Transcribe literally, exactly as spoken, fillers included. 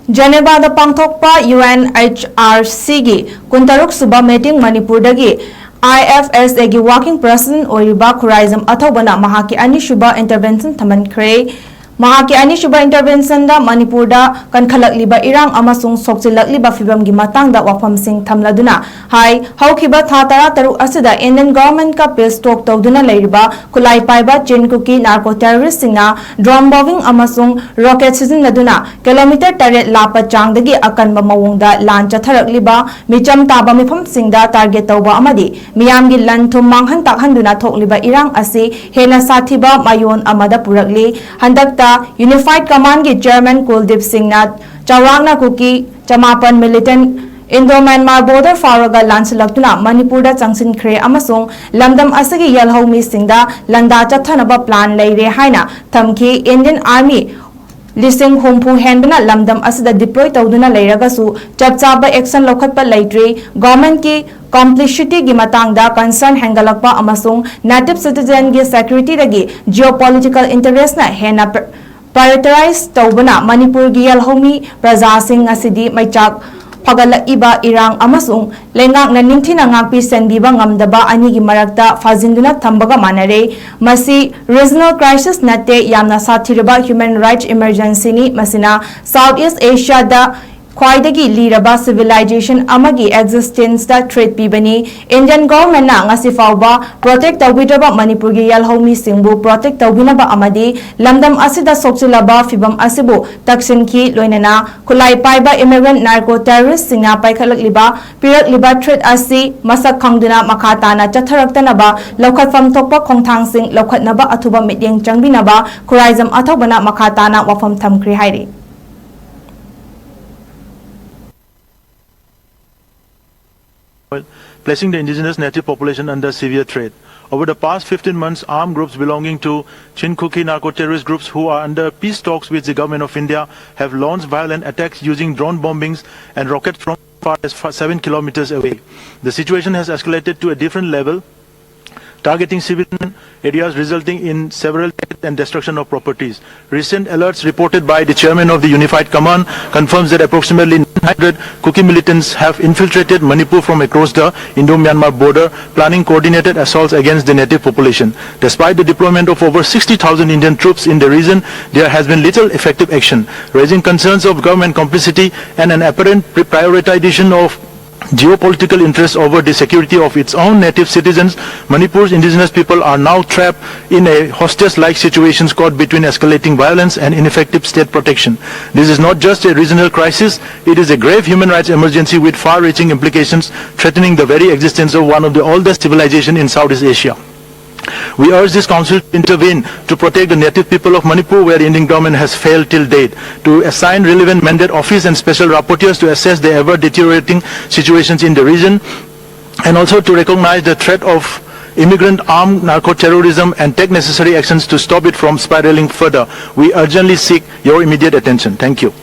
ꯖꯦꯅꯦꯚꯥꯗ ꯄꯥꯡꯊꯣꯛꯄ UNHRCꯒꯤ ꯀꯨꯟꯇꯔꯨꯛ ꯁꯨꯕ meeting ꯃꯅꯤꯄꯨꯔꯗꯒꯤ IFSAꯒꯤ working president ꯑꯣꯏꯔꯤꯕ ꯈꯨꯔꯥꯏꯖꯝ ꯑꯊꯧꯕꯅ ꯃꯍꯥꯛꯀꯤ ꯑꯅꯤꯁꯨꯕ intervention ꯊꯝꯍꯟꯈ꯭ꯔꯦ꯫ ꯃꯍꯥꯛꯀꯤ ꯑꯅꯤꯁꯨꯕ interventionꯗ ꯃꯅꯤꯄꯨꯔꯗ ꯀꯟꯈꯠꯂꯛꯂꯤꯕ ꯏꯔꯥꯡ ꯑꯃꯁꯨꯡ ꯁꯣꯛꯆꯤꯜꯂꯛꯂꯤꯕ ꯐꯤꯕꯝꯒꯤ ꯃꯇꯥꯡꯗ ꯋꯥꯐꯝꯁꯤꯡ ꯊꯝꯂꯗꯨꯅ ꯍꯥꯏ, ꯍꯧꯈꯤꯕ ꯊꯥ ꯇꯔꯥꯇꯔꯨꯛ ꯑꯁꯤꯗ Indian governmentꯀ peace talk ꯇꯧꯗꯨꯅ ꯂꯩꯔꯤꯕ ꯈꯨꯠꯂꯥꯏ ꯄꯥꯏꯕ ꯆꯤꯟ ꯀꯨꯀꯤ narco terroristꯁꯤꯡꯅ drone bombing ꯑꯃꯁꯨꯡ rocket ꯁꯤꯖꯤꯟꯅꯗꯨꯅ kilometre ꯇꯔꯦꯠ ꯂꯥꯞꯄ ꯆꯥꯡꯗꯒꯤ ꯑꯀꯟꯕ ꯃꯑꯣꯡꯗ ꯂꯥꯟ ꯆꯠꯊꯔꯛꯂꯤꯕ ꯃꯤꯆꯝ ꯇꯥꯕ ꯃꯤꯐꯝꯁꯤꯡꯗ target ꯇꯧꯕ ꯑꯃꯗꯤ ꯃꯤꯌꯥꯝꯒꯤ ꯂꯟ ꯊꯨꯝ ꯃꯥꯡꯍꯟ ꯇꯥꯛꯍꯟꯗꯨꯅ ꯊꯣꯛꯂꯤꯕ ꯏꯔꯥꯡ ꯑꯁꯤ ꯍꯦꯟꯅ ꯁꯥꯊꯤꯕ ꯃꯥꯏꯑꯣꯟ ꯑꯃꯗ ꯄꯨꯔꯛꯂꯤ꯫ ꯍꯟꯗꯛꯇ Unified Commandꯒꯤ chairman ꯀꯨꯜꯗꯤꯞ ꯁꯤꯡꯅ ꯆꯥꯎꯔꯥꯛꯅ ꯀꯨꯀꯤ ꯆꯃꯥꯄꯟ militant Indo-Myanmar border ꯐꯥꯎꯔꯒ ꯂꯥꯟꯁꯤꯜꯂꯛꯇꯨꯅ ꯃꯅꯤꯄꯨꯔꯗ ꯆꯪꯁꯤꯟꯈ꯭ꯔꯦ ꯑꯃꯁꯨꯡ ꯂꯝꯗꯝ ꯑꯁꯤꯒꯤ ꯌꯦꯜꯍꯧꯃꯤꯁꯤꯡꯗ ꯂꯥꯟꯗꯥ ꯆꯠꯊꯅꯕ plan ꯂꯩꯔꯦ ꯍꯥꯏꯅ ꯊꯝꯈꯤ꯫ Indian Army ꯂꯤꯁꯤꯡ ꯍꯨꯝꯐꯨ ꯍꯦꯟꯕꯅ ꯂꯝꯗꯝ ꯑꯁꯤꯗ deploy ꯇꯧꯗꯨꯅ ꯂꯩꯔꯒꯁꯨ ꯆꯞ ꯆꯥꯕ action ꯂꯧꯈꯠꯄ ꯂꯩꯇ꯭ꯔꯤ꯫ Governmentꯀꯤ complicityꯒꯤ ꯃꯇꯥꯡꯗ concern ꯍꯦꯟꯒꯠꯂꯛꯄ ꯑꯃꯁꯨꯡ native citizenꯒꯤ securityꯗꯒꯤ geopolitical interestꯅ ꯍꯦꯟꯅ prioritize ꯇꯧꯕꯅ ꯃꯅꯤꯄꯨꯔꯒꯤ ꯌꯦꯜꯍꯧꯃꯤ ꯄ꯭ꯔꯖꯥꯁꯤꯡ ꯉꯁꯤꯗꯤ ꯃꯩꯆꯥꯛ ꯐꯒꯠꯂꯛꯏꯕ ꯏꯔꯥꯡ ꯑꯃꯁꯨꯡ ꯂꯩꯉꯥꯛꯅ ꯅꯤꯡꯊꯤꯅ ꯉꯥꯛꯄꯤ ꯁꯦꯟꯕꯤꯕ ꯉꯝꯗꯕ ꯑꯅꯤꯒꯤ ꯃꯔꯛꯇ ꯐꯥꯖꯤꯟꯗꯨꯅ ꯊꯝꯕꯒ ꯃꯥꯟꯅꯔꯦ꯫ ꯃꯁꯤ regional crisis ꯅꯠꯇꯦ, ꯌꯥꯝꯅ ꯁꯥꯊꯤꯔꯕ human rights emergencyꯅꯤ꯫ ꯃꯁꯤꯅ South East Asiaꯗ ꯈ꯭ꯋꯥꯏꯗꯒꯤ ꯂꯤꯔꯕ civilization ꯑꯃꯒꯤ existenceꯇ threat ꯄꯤꯕꯅꯤ꯫ Indian governmentꯅ ꯉꯁꯤ ꯐꯥꯎꯕ protect ꯇꯧꯕꯤꯗ꯭ꯔꯕ ꯃꯅꯤꯄꯨꯔꯒꯤ ꯌꯦꯜꯍꯧꯃꯤꯁꯤꯡꯕꯨ protect ꯇꯧꯕꯤꯅꯕ ꯑꯃꯗꯤ ꯂꯝꯗꯝ ꯑꯁꯤꯗ ꯁꯣꯛꯆꯤꯜꯂꯕ ꯐꯤꯚꯝ ꯑꯁꯤꯕꯨ ꯇꯛꯁꯤꯟꯈꯤ꯫ ꯂꯣꯏꯅꯅ ꯈꯨꯠꯂꯥꯏ ꯄꯥꯏꯕ immigrant narco terroristꯁꯤꯡꯅ ꯄꯥꯏꯈꯠꯂꯛꯂꯤꯕ ꯄꯤꯔꯛꯂꯤꯕ threat ꯑꯁꯤ ꯃꯁꯛ ꯈꯪꯗꯨꯅ ꯃꯈꯥ ꯇꯥꯅ ꯆꯠꯊꯔꯛꯇꯅꯕ ꯂꯧꯈꯠꯐꯝ ꯊꯣꯛꯄ ꯈꯣꯡꯊꯥꯡꯁꯤꯡ ꯂꯧꯈꯠꯅꯕ ꯑꯊꯨꯕ ꯃꯤꯠꯌꯦꯡ ꯆꯪꯕꯤꯅꯕ ꯈꯨꯔꯥꯏꯖꯝ ꯑꯊꯧꯕꯅ ꯃꯈꯥ ꯇꯥꯅ ꯋꯥꯐꯝ ꯊꯝꯈ꯭ꯔꯦ ꯍꯥꯏꯔꯤ꯫ Placing the indigenous native population under severe threat. Over the past fifteen months, armed groups belonging to Chin Kuki narco-terrorist groups who are under peace talks with the Government of India have launched violent attacks using drone bombings and rockets from far as far seven kilometers away. The situation has escalated to a different level targeting civilian areas, resulting in several deaths and destruction of properties. Recent alerts reported by the chairman of the Unified Command confirms that approximately nine hundred Kuki militants have infiltrated Manipur from across the Indo-Myanmar border, planning coordinated assaults against the native population. Despite the deployment of over sixty thousand Indian troops in the region, there has been little effective action, raising concerns of government complicity and an apparent pre-, prioritization of geopolitical interests over the security of its own native citizens. Manipur's indigenous people are now trapped in a hostage-like situation caught between escalating violence and ineffective state protection. This is not just a regional crisis, it is a grave human rights emergency with far-reaching implications threatening the very existence of one of the oldest civilizations in Southeast Asia. We urge this council to intervene to protect the native people of Manipur, where the Indian government has failed till date, to assign relevant mandate office and special rapporteurs to assess the ever deteriorating situations in the region, and also to recognize the threat of immigrant armed narco-terrorism and take necessary actions to stop it from spiraling further. We urgently seek your immediate attention. Thank you.